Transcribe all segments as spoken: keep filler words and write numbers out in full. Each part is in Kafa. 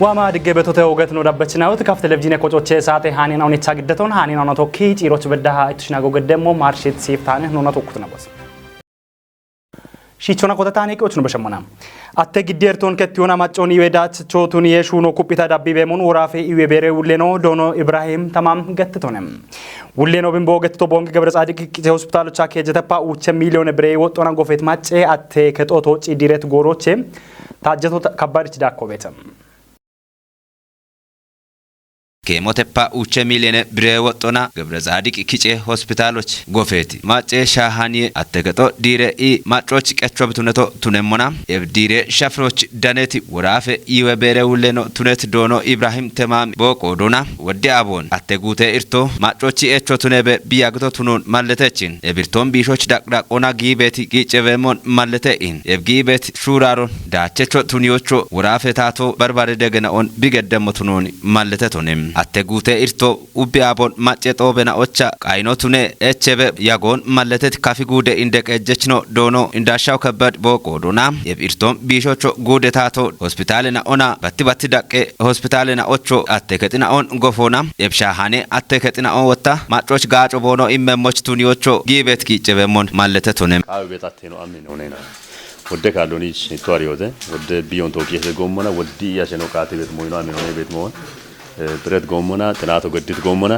Waama digge betote oget no dabbechinawut kaf televizhiine kocoche saate haanina unicha giddetoon haanina ono tokki ciiroch beddaha ittushinago geddemmo marshit siiftaane nuna tokkut nabos. Shichona kotataani qiyochno beshemmona. Atte giddi ertoon kettiyoona maccoon iwe daach chootun yeshuuno kuphita dabbibeemoon woraafe iwe beere wulleno doono Ibrahim Tamaam gettitoone. Wulleno bimbo gettito boonge Gebre Tsaadiq Qice hospitaalocha keejeteppa uuche miiliyoone bire woxxona gofeet macce atte kexooto cidiret gooroche taajjeto kabbaadich daakko beete. Keemoteppa uuche miiliyoone bire woxxona Gebre Tsaadiq Kice hospitaaloch gofeeti. Macce shaahaniye atte kexo diire i maccoch qecho bituneto tunemmona. Eb diire shafroch daneti woraafe iwe beere wulleno tunet doono Ibrahim Temaami booqo doona. Wodde aboon atte guute irto maccochi echo tunebe biyagito tunoon malletechin. Eb irtoon biishoch daqdaqona giibeeti giicebeemon mallete'in. Eb giibeet shuuraaron daachecho tuniyocho woraafe taato barbare degena'on bigeddemmo tunooni malletetonim. Atte guute irto ubbi abon macce xoobena ocha qayino tune echebe yagoon malletet kafi guude inde qejjechno doono indashaw kebbad booqo doona. Eb irtoon biishocho guude taato hospitaalena ona batti batti daqqe hospitaalena ocho atte kexina on gofoona. Eb shaahane atte kexina on wotta maccoch gaaco boono immemmoch tuniyocho giibeet giicebeemmon malletetonim. Qaawi beexatteno ammin onena. Wodde kaallonich itto ariyote, wodde biyon tooki ese goommona, woddi iyaseno qaati beet moyno ammin one beet moon. Eh, biret goommona, xinaato geddit goommona,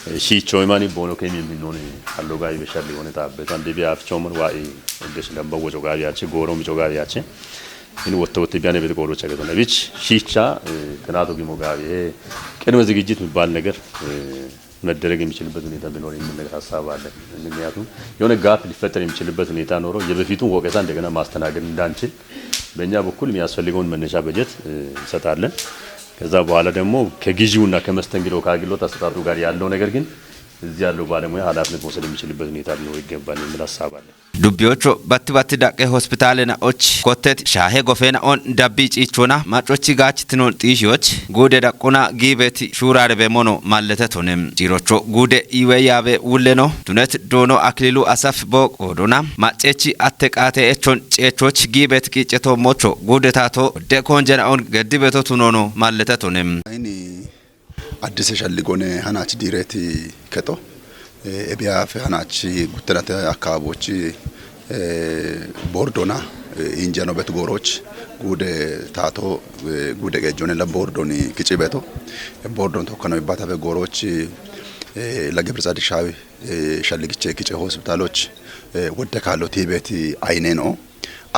eh, shiicho imani boono kemi minnooni allo gaa ibe shalli one xaabbetan dibi afichoomon waa i wodde shilamba woco gaabi ache, gooro mico gaabi ache. Ini wotte wotte biyane beet qoorocha geton. Ebich shiicha, eh, xinaato gimo gaabi, eh, ቅድመ ዝግጅት የሚባል ነገር፣ eh, መደረግ የሚችልበት ሁኔታ ቢኖር የሚል ነገር ሀሳብ አለ። ምክንያቱም የሆነ ጋፕ ሊፈጠር የሚችልበት ሁኔታ ኖሮ የበፊቱን ወቀሳ እንደገና ማስተናገድ እንዳንችል በእኛ በኩል የሚያስፈልገውን መነሻ በጀት፣ እ፣ እንሰጣለን። ከዛ በኋላ ደግሞ ከግዢውና ከመስተንግዶ ከአገልግሎት አሰጣጡ ጋር ያለው ነገር ግን እዚህ ያለው ባለሙያ ኃላፊነት መውሰድ የሚችልበት ሁኔታ ሊኖር ይገባል የሚል ሀሳብ አለ። Dubbiyocho batti batti daqqe hospitaalena och kottet shaahe gofeena on dabbi ciichona maccochi gaach tinon xiishiyoch guude daqquna giibeeti shuuraarebe mono malletetonim. Ciirocho guude iwe yaabe wulleno tunet doono Akililu Asaf booqo doona. Maccechi atte qaate echon ceechoch giibeet qiiceto mocho guude taato wodde koonjena on geddi beto tunoono malletetonim. Ayni Addise shalligone hanaachi diireeti kexo, eh, ebiyafe hanaachi guttenate akkabaabochi, eh, bordona, eh, injano bet gooroch guude taato, eh, guude qeejjone la bordoni kici beto, eh, bordon tokkano ibbatafe gooroch, eh, la Gebire Tsaadiq Shaawi, eh, shalligiche kice hospitaaloch, eh, wodde kaallo tiibeeti ayine no.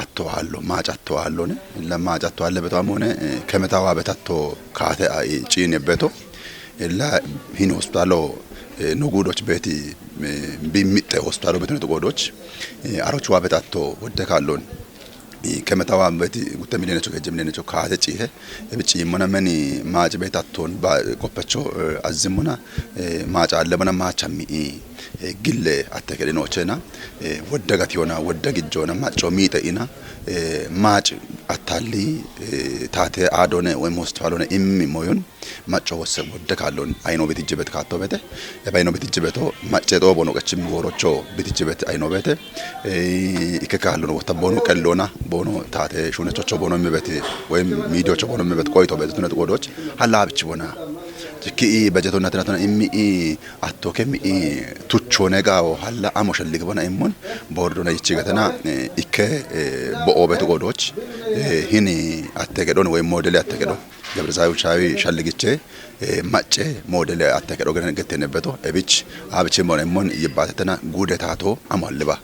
Atto haallo, maaca atto haallone, illa maaca atto haalle beto amone, eh, kemetawa betatto kaate ai ciine beto, illa hin hospitaalo, eh, no guudoch beeti, eh, bi mitte hospitaalo beto neto goodoch, eh, aroch waa betatto wodde kaallon, eh, kemetawa beeti gutte milenecho kejje milenecho kaate ciihe, ebi ciimmona meni maaci betatton ba qoppecho, eh, azzimmona, eh, maaca allebona maacha mi'i, eh, gille atte kedhinochena, eh, wodda gatiyona, wodda gijjona, macco miite ina, eh, maac attalli, eh, taate aadone woyim hospitaalone immi moyon, macco wosse wodde kaallon ayino bitijjibet kaatto bete, e bayino bitijjibeto macce xoobono qechim goorocho bitijjibet ayino bete, eh, ikke kaallon wotta boono qellona, boono taate shunechocho boono immibeti, woyim miidiyocho boono immibet qoyto bete tunet goodoch, halla bichi bona. Cikki i bejetonna tinatona immi i atto kemi i tuchone gaawo halla amo shallig bona immon bordona yichi gatana, eh, ikke, eh, bo'o betu goodoch, eh, hini atte gedon woyim moodele atte gedo. Gebire Tsaadiq Shaawi shalligiche, eh, macce moodele atte gedo gene gettene beto, ebich, abich mon immon yibbatetena guude taato amo halliba.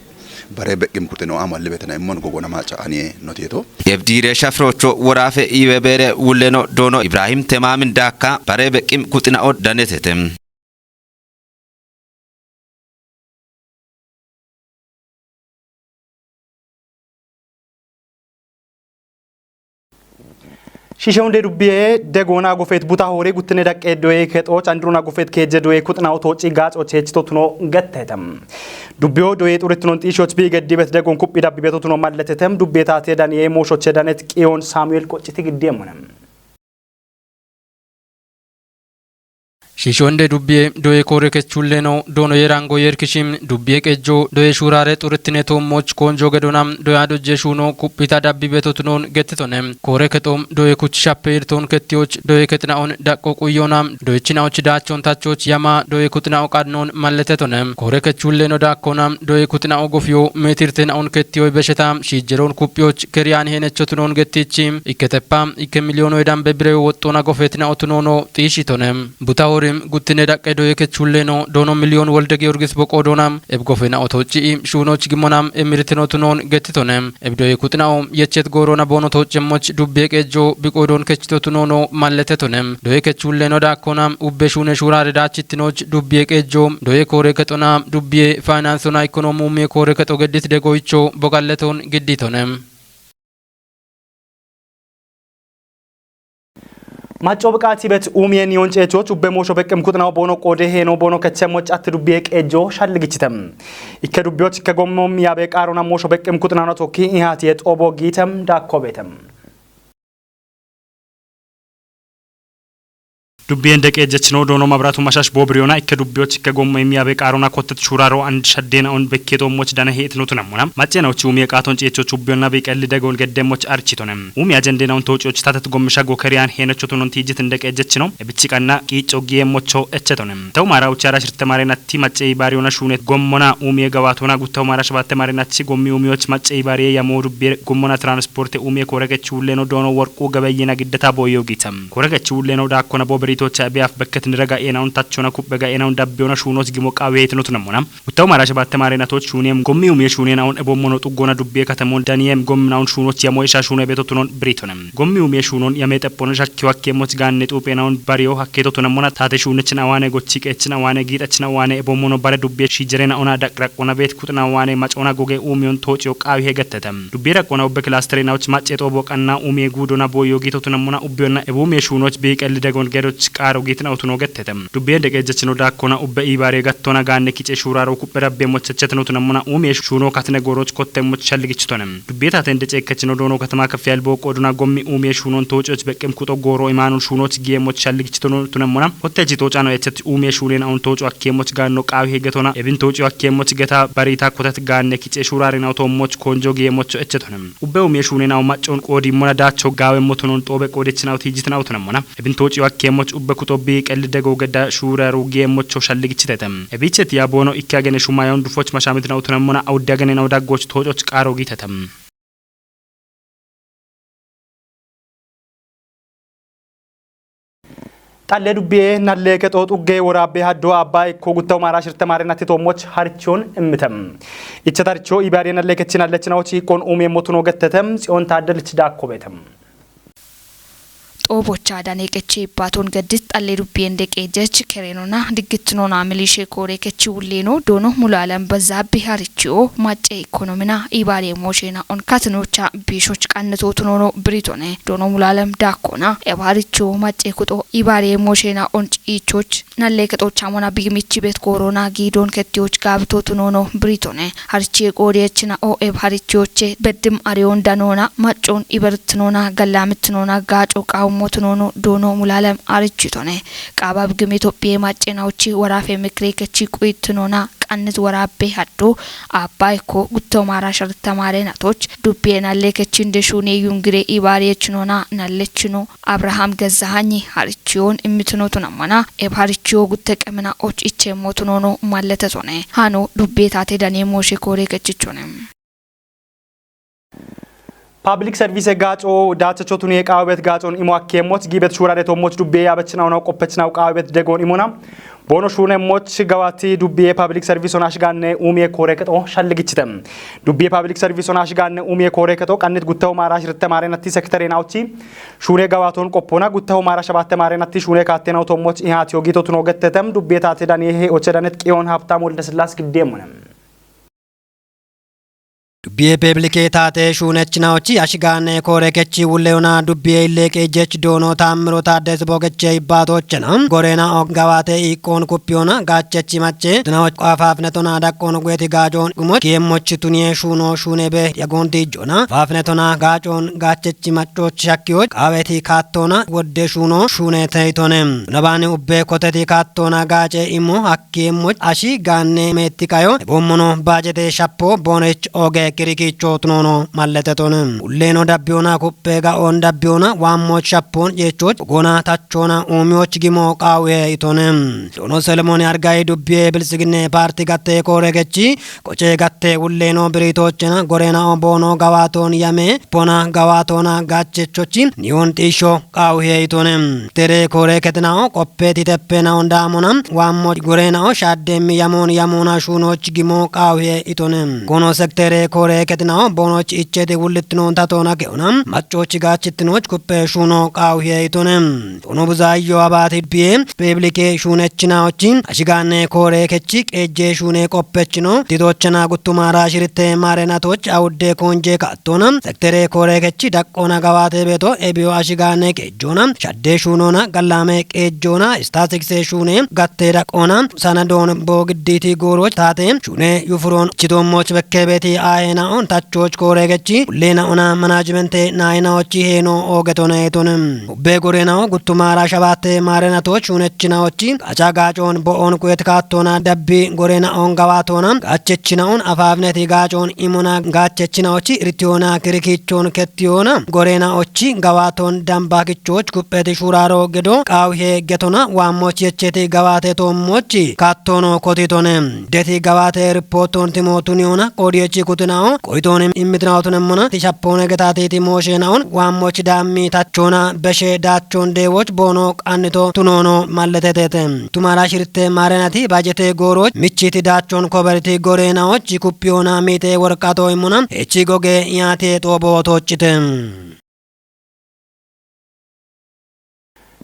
Bare beqqim kuxino amo hallibetena immon gogona maaca aniye noteto. Ebdiire shafrocho woraafe iwe beere wulleno doono Ibrahim Temaamin daakka bare beqqim kuxina o danetete. Shishe hunde dubbiye degoona gofet buta hore guttine daqqe doye kexo canduruna gofet keje doye kuxna oto ci gaax oche chito tuno gettete. Dubbiyo doye xuritnon xiishoch bi geddibet degon kuphi dabbibeto tuno malletetem dubbiye taate daniye mooshoche danet qiyon Samuel qocciti giddiyemmone. Shiisho inde dubbiye doye koore kechulleeno doono yerango yerkishim dubbiye qejjo doye shuurare xurittine toommoch koonjo gedona doya dojje shuuno kuphita dabbi beto tunoon gettitone. Koore kexoom doye kuchishappe irtoon kettiyoch doye kexina'on daqqo quyyoona doyechinaoch daachon tachoch yama doye kuxina'o qadnoon malletetone. Koore kechulleeno daakkona doye kuxina'o gofiyo meetirtena'on kettiyoy besheta shiijjeroon kuphiyoch keriyaan heenecho tunoon gettichi ikketeppa ikke miliyoonoy dambe bireyo woxxoona gofetina'o tunoono xiishitone. Buta hoorim guttine daqqe doye kechulleeno doono miliyoon wolde giyorgis boqoodoona eb gofena'o toocci'i shuunoch gimmonam emirtino tunoon gettitone. Eb doye kuxina'o yechet gooroona boono tooccemmoch dubbiye qejjo biqoodoon kechito tunoono malletetone. Doye kechulleeno daakkona ubbe shuune shuurare daachittinoch dubbiye qejjo doye koore kexona dubbiye faynaansona ikkonoomu umiye koore kexo geddit degoyicho boqalletoon gidditone. Macco biqaati bet umiye niyon ceechoch ubbe moosho beqqim kuxinaw boono qoode heeno boono kechemmoch atti dubbiye qejjo shalligichitem. Ikke dubbiyoch ikke gommo miyabe qaarona moosho beqqim kuxinano tokki ihaatiye xoobo giitem daakkobetem. Dubbiyen deqe jechino doono mabratu mashash boobiriyona ikke dubbiyoch ikke gommo imiyabe qaarona kottet shuuraro and shaddeena on bekketo moch dane heetino tunammona. Maccena uchi umiye qaaton ciyechoch ubbiyonna biqelli degon geddemmoch architone. Umi ajendeena on toococh tatet gommisha gokeriyan heenecho tunon tiijit inde qejjechino. Ebichi qanna qiicco giye mocho echetone. Tawu maara uchi ara shirte maarena ti macce ibaariyona shuunet gommona umiye gawatona guttawu maara shabatte maarenachi gommi umiyoch macce ibaariye yamo dubbiye gommona transporte umiye koore kechulleeno doono worqu gabeyyena giddeta boyyo giitam. Koore kechulleeno daakkona boberitocha ebiyaaf bekket nire ga'eena un tachona kuppe ga'eena un dabbiyona shuunoch gimo qaawe heetino tunammona. Guttawu maara shabatte maarenatoch shuuniyem gommi umiye shuunena un ebommono xuggona dubbiye katamon daniyem gommina un shuunoch yamo isha shuune beto tunon biritonem. Gommi umiye shuunon yame xeppon shakkiyo hakkeemmoch gaanne xuuphena un bariyo hakkeeto tunammona taate shuunechin awaane gochi qeechin awaane giixachin awaane ebommono bare dubbiye shiijerena ona daqraqona beet kuxina awaane macona goge umiyon toochiyo qaawi hegettete. Dubbiye daqona ubbe kilasterena uch macce xoobo qanna umiye guudona boyyo giito tunammona ubbiyonna ebumiye shuunoch biiqelli degon gedoch qaaro giitina utuno gettete. Dubbiyen deqe jechino daakkona ubbe ibaare gattona gaanne kice shuuraro kuppe rabbe mochechetino tunammona umiye shuuno katine gooroch kotte moch shalligichitone. Dubbiye taten dece ekkechino doono katama kafiyal boo qooduna gommi umiye shuunon toococh beqqim kuxo gooro imaanun shuunoch giye moch shalligichitino tunammona. Kotte chi toocano echet umiye shuunen aun tooco akkeemoch gaanno qaawi hegetona. Ebin tooco akkeemoch geta barita kotet gaanne kice shuurarina uto moch konjo giye mocho echetone. Ubbe umiye shuunen aun maccon qoodimmona daacho gaawe motonon xoobe qoodechina uti jitina utunammona. Ebin tooci akkeemoch ubbe kuto bi qelli dego gedda shuuraru giye mocho shalligichitete. Ebichet ya boono ikke agene shumayon dufoch mashamitna utunammona awudde agene naw daggoch toococh qaaro giitete. Xalle dubbiye nalle kexo xugge woraabbe haddo abba ikko guttaw maara shirte maare natti toommoch harchoon immitem. Icha tarcho ibaariye nalle kechin allechinawoch iqqon umiye motuno gettetem. Tsiyoon Taaddelich daakkobetem. Xoobocha dane qeche ibbaton geddit xalle dubbiyen deqe jech kerenona diggittinona milishe koore kechi wulleeno doono mulu alam bezzaabbih harichiyo macce ikonomina ibaariye mooshena on katinocha biishoch qannetootunono biritone doono mulu alam daakkona eb harichiyo macce kuxo ibaariye mooshena on ciichoch nalle kexocha mona bigimichi bet koorona giidon kettiyoch gaabitootunono biritone. Harichiye qoodiyechina o eb harichiyoche beddim ariyon danoona maccon ibertinoona gallamitinoona gaaco qaawummotunono doono mulu alam arichitone. Qaabab gim Itophiye maccenawochi woraafe mikire kechi quyittinoona qannit woraabbe haddo aabba ikko gutto maara sharta maare natoch dubbiye nalle kechin deshuune yungire ibaariyechinoona nallechino Abraham Gezzahanyi harichiyoon immitinotunammona eb harichiyo gutte qemina och ichemmotunono malletetone. Hano dubbiye taate dane mooshe koore kechichone. Public service gaaco daachachootun ye qaawebet gaacon imo akkeemmoch giibet shuurade toommoch dubbiye yaabechinaw naw qoppechinaw qaawebet degoon imona. Boono shuunemmoch gawati dubbiye public service on ashgaanne umiye koore kexo shalligichite. Dubbiye public service on ashgaanne umiye koore kexo qannit guttaw maara shirte maare natti sektere nawchi shuune gawaton qoppona guttaw maara shabatte maare natti shuune kaatte naw toommoch ihaatiyo giito tuno gettetem. Dubbiye taate daniye he oche danet qiyoon Habtaam Woldesillaas giddeemmone. Biye peblike taate shuunechinaochi ashigaane koore kechi wulleyona dubbiye illeeqe jech doono taammiro taaddes bogeche ibbaatoochena goreena o gawaate iiqqoon kuppiyona gaachechi macce tinaoch afaafnetona daqqoon guyeti gaajoon gumoch kiyeemmoch tuniye shuuno shuunebe yagoon diijjoona afaafnetona gaacoon gaachechi maccoch shakkiyoch qaaweti kaattoona wodde shuuno shuune teyitone. Nabaani ubbe koteti kaattoona gaace immo hakkiyeemmoch ashi gaanne meetti kayo eboommono baajete shappo boonech oge kirikicho tunoono malletetone. Ulleeno dabbiyoona kuppe gaoon dabbiyoona waammoch shappoon jeechoch goona tachoona uumiyoch gimo qaawuye itone. Doono Selemooni Argayi dubbiye bilsiginne paarti gatte koore gechi qoce gatte wulleeno biriitoochena goreena o boono gawaatoon yame pona gawaatoona gaachechochi niyoon xiisho qaawuye itone. Tere koore ketinao qoppe titeppe naon daamona waammo goreena o shaaddeemmi yamoon yamoona shuunoch gimo qaawuye itone. Kono sektere koore ketinao boonoch ichcheti wullittinoon tatoona keona maccoch gaachitinoch kuppe shuuno qaawuye itone. Doono buzaayyo abaati biye peblike shuunechinaochi ashigaane koore kechi qeejje shuune qoppechino titoochena guttumaara shiritte maarenatoch awudde koonje kaattoona sektere koore kechi daqqoona gawaate beeto ebiyo ashigaane qeejjoona shadde shuunoona gallaame qeejjoona istaatikse shuune gatte daqqoona sanadoon boogiddiiti gooroch taate shuune yufuroon chitoommoch bekkebeeti aayenaoon tachoch koore gechi ulleenaona manajimente naayinaochi heeno oogetone itone. Ubbe goreena o guttumaara shabaate maarenatoch shuunechinaochi gacha gaacoon bo'oon kuyet kaattoona dabbi goreena on gawaatoona gaachechinaoon afaafneti gaacoon imona gaachechinaochi iritiyoona kirikichoon kettiyoona goreena ochi gawaatoon damba kichoch kuppeti shuuraaro gedo qaawuye getona waammoch yecheti gawaate toommochi kaattoono kotitone. Deti gawaate rippootoon timo tuniyoona qoodiyechi kutinao qoyitoon immitinaotunemmona ti shappoone getaatiiti moosheenaoon waammoch daammi tachoona beshe daachoon deewoch boono qannito tunoono malletetete. Tumaara shiritte maarenati baajete gooroch michiti daachoon koberiti goreenaoch kuppiyoona miite worqato immona hechi goge yaate xoobo toochite.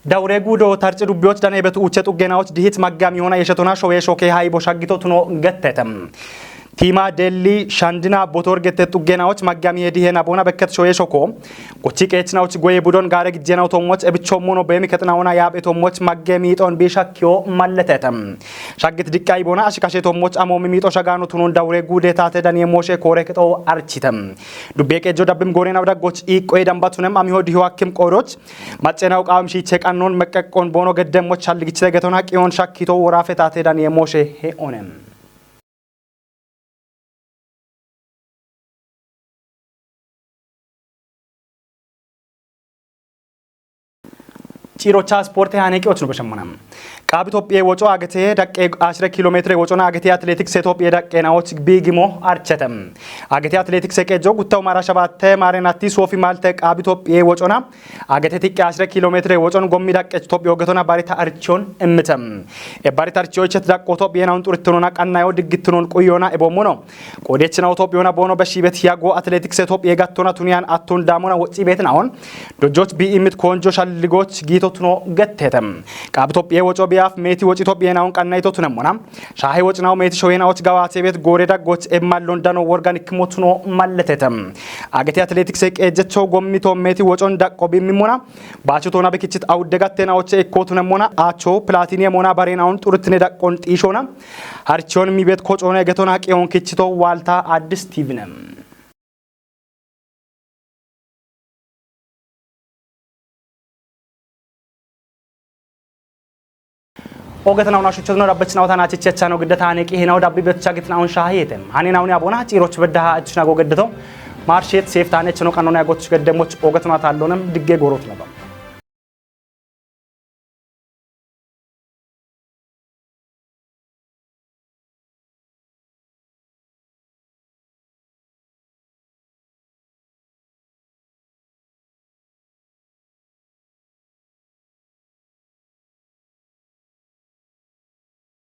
Dawure gudo tarci dubbiyoch dane betu uche xuggenaoch dihit maggam yona yeshetona showe shoke haibo shaggito tuno gettete. Tima delli shandina botor gette xuggenaoch maggam yedihe nabona bekket showe shoko. Gochi qeechnaoch goye budon gaare gijjenaw tommoch ebicho mono beemi ketnaona yaab etommoch maggemi ton bi shakkiyo malletete. Shaggit diqqay bona ashikashe tommoch amo mimito shagano tunon dawure gude taate daniye moshe koore keto archite. Dubbe qejo dabbim goorena daggoch iqqoy dambatunem amiho diho akkim qooroch. Maccenaw qaawam shiiche qannon meqqeqqon boono geddemmoch halligichite getona qiyon shakkito worafe taate daniye moshe he onem. Cirocha sporte hane qiyoch no beshemmana. Qaab Itophiye woco agete daqqe ashire kilometre wocona agete athletics Itophiye daqqe naoch bigimo archete. Agete athletics qejo guttaw mara shabatte mare natti sofi malte qaab Itophiye wocona agete tiqqe ashire kilometre wocon gommi daqqe Itophiyo getona barita archon immitem. E barita archon chet daqqo Itophiye naun xurittonona qannayo diggittonon quyona ebommono. Qoodechinaw Itophiyoona boono beshibet yago athletics Itophiye gattona tuniyan atton damona woci betnaon. Dojjoch bi imit konjo shalligoch giito tuno gettete. Qaab Itophiye woco biyaf meeti woci Itophiye naun qannayto tunemmona. Shahe wocinaw meeti showenaoch gawaate bet goore daggoch emmallon dano worgan ikkimo tuno malletete. Agete athletics qejecho gommito meeti wocon daqqo bimmimona. Baachu toona bikichit awudde gattenaoche ikko tunemmona. Acho platine mona barenaun xuritine daqqon xiishona. Harchon mibet kocone getona qiyon kichito walta Addis T V nem. Ogetanaw na shuchotno dabbechnaw tana chichechano giddetane qihinaw dabbi betcha gitnaw shahiyete. Hani nawni abona ciroch beddaha achna go geddeto. Marshet sef tane chno qanona goch geddemoch ogetana tallonem digge gorot nabam.